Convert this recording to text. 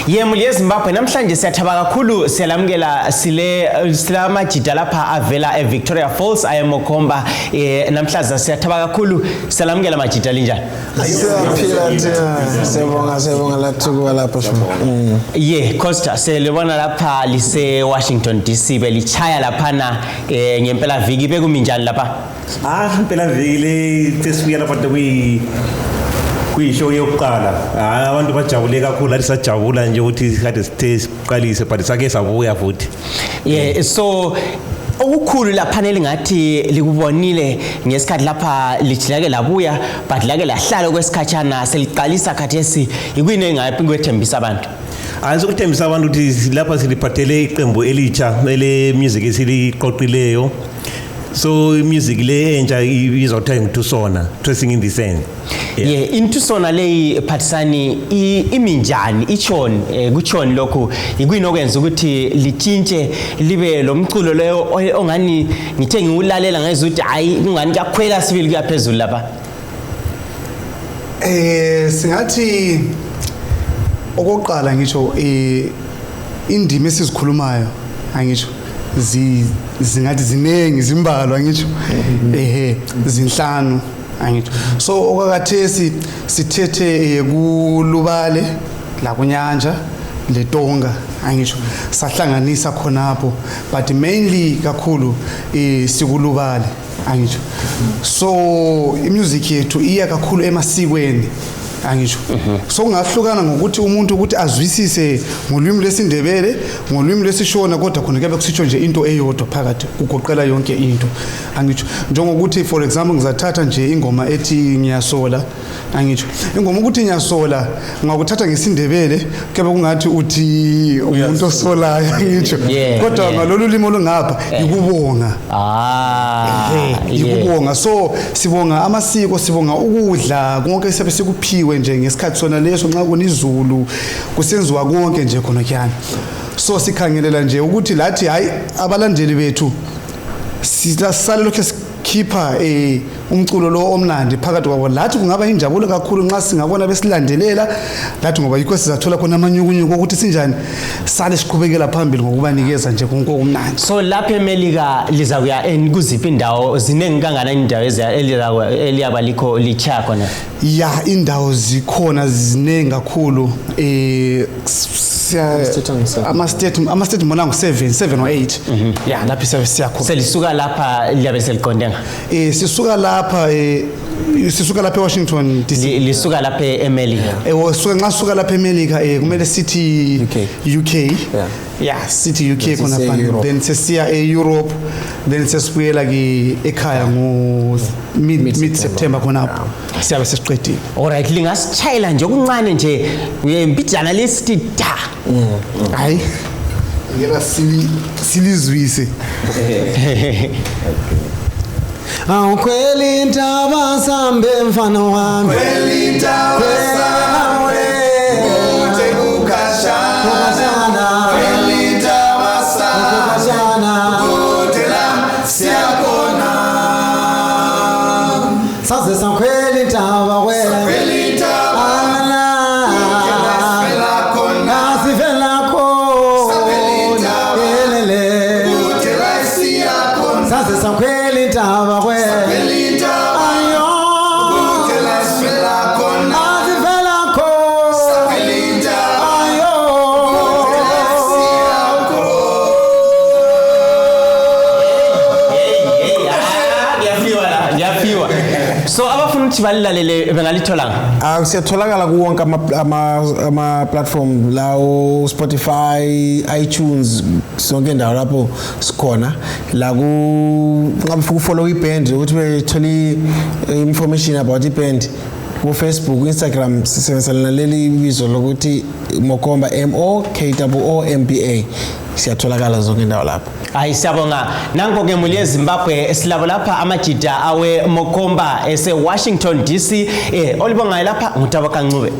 Yemuli eZimbabwe namhlanje siyathaba kakhulu siyalamukela silamajida lapha avela eVictoria Falls ayeMokomba namhlanje siyathaba kakhulu siyalamukela majida linjani Siyabonga lathuka lapha Costa selibona lapha lise Washington DC belichaya laphana ngempela viki bekuminjani lapha impela viki le sesifika lapha kuyishow yokuqala abantu bajabule kakhulu lathi sajabula nje ukuthi kade sithe siqalise but sake sabuya futhi so okukhulu lapha nelingathi likubonile ngesikhathi lapha lichileke labuya but lake lahlala kwesikhatshana seliqalisa khathesi ikuyini engaphi kwethembisa abantu Ayizokutembisa abantu ukuthi lapha siliphathele iqembu elitsha ele music esiliqoqileyo so music le entsha izothenga uThusona Tracing in the Sand inThusona leyi phathisani iminjani ichoni kuchoni lokho ikuyini okwenza ukuthi litshintshe libe lomculo leyo ongani ngithe ngiulalela ngeze ukuthi hayi kungani kuyakhwela sibili kuyaphezulu lapha singathi okokuqala ngisho indimi esizikhulumayo angisho zingathi zinengi zimbalwa ngisho zinhlanu angisho so okwakathesi sithethe kulubale la kunyanja leTonga angisho sahlanganisa khonapho but mainly kakhulu sikulubale angisho so imusic yethu iya kakhulu emasikweni angisho so kungahlukana ngokuthi umuntu ukuthi azwisise ngolwimi lwesindebele ngolwimi lwesishona kodwa khona kube kusitsho nje into eyodwa phakathi kugoqela yonke into angisho njengokuthi for example ngizathatha nje ingoma ethi ngiyasola angisho ingoma ukuthi ngiyasola ngakuthatha ngesindebele kube kungathi uthi umuntu osolayo angisho kodwa ngalolu limo lungapha ikubonga ikubonga so sibonga amasiko sibonga ukudla konke sibe sikuphiwe nje ngesikhathi sona leso nxa kunizulu kusenziwa konke nje khona kyani so sikhangelela nje ukuthi lathi hayi abalandeli bethu sisale lokho sikhipha umculo lo omnandi phakathi kwabo lathi kungaba injabulo kakhulu nxa singabona besilandelela lathi ngoba yikho sizathola khona amanyukunyuku ukuthi sinjani sale siqhubekela phambili ngokubanikeza nje konke okumnandi so lapha eMelika lizakuya kuziphi indawo zinengi kangana indawo eliyaba likho lichaya khona indawo zikhona zinengi kakhulu ama state mona ngu7 or 8 lapha siyakhona selisuka lapha liyabe seliqondenga sisuka lapha eWashington DC lisuka lapha eMelika nxa suka lapha eMelika kumele sithi UK sithi UK khona phana then sesiya eEurope then sesibuyela ekhaya ngo mid September khona siyabe sesiqedile alright lingasitshayela nje okuncane nje impijana lesithi hayi ngeke silizwise Kweli intaba sambe mfana wami kweli intaba sambe ute kukashana kweli intaba sambe ute la siyakona saze kweli intaba kweli intaba so abafuna ukuthi balilalele bengalitholanga siyatholakala kuwonke ama platform lawo Spotify iTunes sonke indawo lapho sikhona la ngabe follow iband ukuthi betholi information about iband ku Facebook Instagram sisebenzisana leli bizo lokuthi Mokomba MOKOOMBA siyatholakala zonke indawo lapho siyabonga nanko ke muli eZimbabwe silabo lapha amajida awe Mokomba ese Washington DC olibonga lapha nguThabo Kancube